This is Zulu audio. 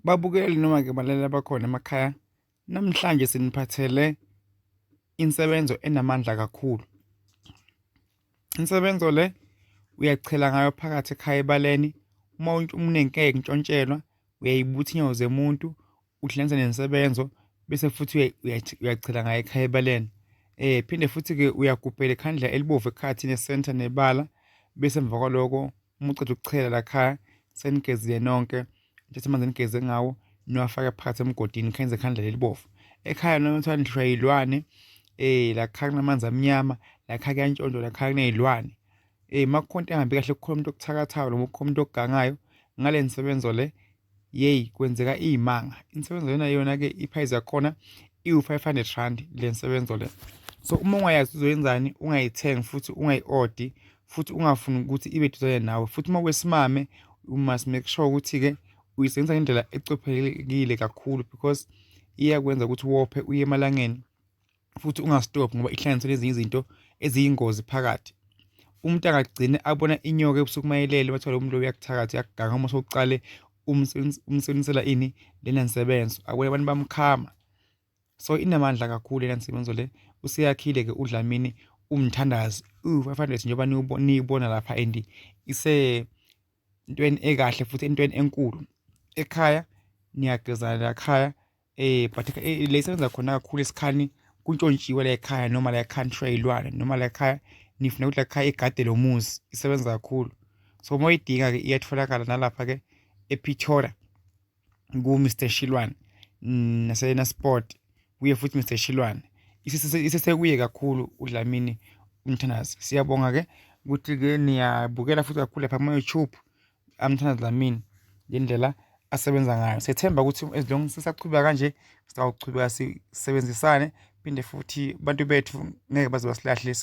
Babukeli noma-ke balaleli abakhona emakhaya, namhlanje siniphathele insebenzo enamandla kakhulu. Insebenzo le uyachela ngayo phakathi ekhaya ebaleni, uma unenkinga yokuntshontshelwa uyayibutha inyawo zemuntu uhlanganise nensebenzo bese futhi uyachela ngayo ekhaya ebaleni. Phinde futhi-ke uyagubhela ikhandlela elibovu ekhathi nesentha nebala bese emva kwaloko uma uceda ukuchela lakhaya senigezile nonke, nithathe amanzi enigeze ngawo niwafake phakathi emgodini khenze ikhandlela elibovu. Ekhaya noma kuthiwa nihlushwa iy'lwane lakhaya kunamanzi amnyama, lakhaya kuyantshontshwa, lakhaya kuney'lwane. Uma kukhona into engahambi kahle kukhona umuntu okuthakathayo noma kukhona umuntu okugangayo ngale nsebenzo le yeyi kwenzeka iy'manga. Insebenzo lena yona-ke i-price yakhona iwu-R500 le nsebenzo le. So uma ungayazi uzoyenzani ungayithengi futhi ungayi-odi futhi ungafuni ukuthi ibe duzane nawe futhi uma wesimame you must make sure ukuthi-ke uyisebenzisa ngendlela ecophelekile kakhulu because iyakwenza ukuthi wophe uye emalangeni futhi ungastophi ngoba ihlanganiswe nezinye izinto eziyingozi phakathi. Umuntu angagcine abona inyoka ebusuku uma elele bathiwa lo muntu lo uyakuthakatha uyakuganga uma sewuqale umsebenzisela ini lena nsebenzo abone abantu bamkhama. So inamandla kakhulu lena nsebenzo le useyakhile-ke uDlamini umthandazi uwu-500 njengoba niyibona lapha and ise entweni ekahle futhi entweni enkulu. Ekhaya niyagezana la khaya but le isebenza khona kakhulu esikhani kuntshontshiwe la ekhaya noma la ekhaya nishwa iy'lwane noma la ekhaya nifuna ukuthi la ekhaya igade lo muzi isebenza kakhulu. So uma uyidinga-ke iyatholakala nalapha-ke ePretoria ku-Mr Shilwane naseNasport kuye futhi Mr Shilwane isesekuye kakhulu uDlamini umthandazi. Siyabonga-ke ukuthi-ke niyabukela futhi kakhulu lapha kuma-YouTube aMthandazi Dlamini ngendlela asebenza ngayo. Sethemba ukuthi as long sisaqhubeka kanje sizawuchubeka sisebenzisane phinde futhi abantu bethu ngeke baze basilahle.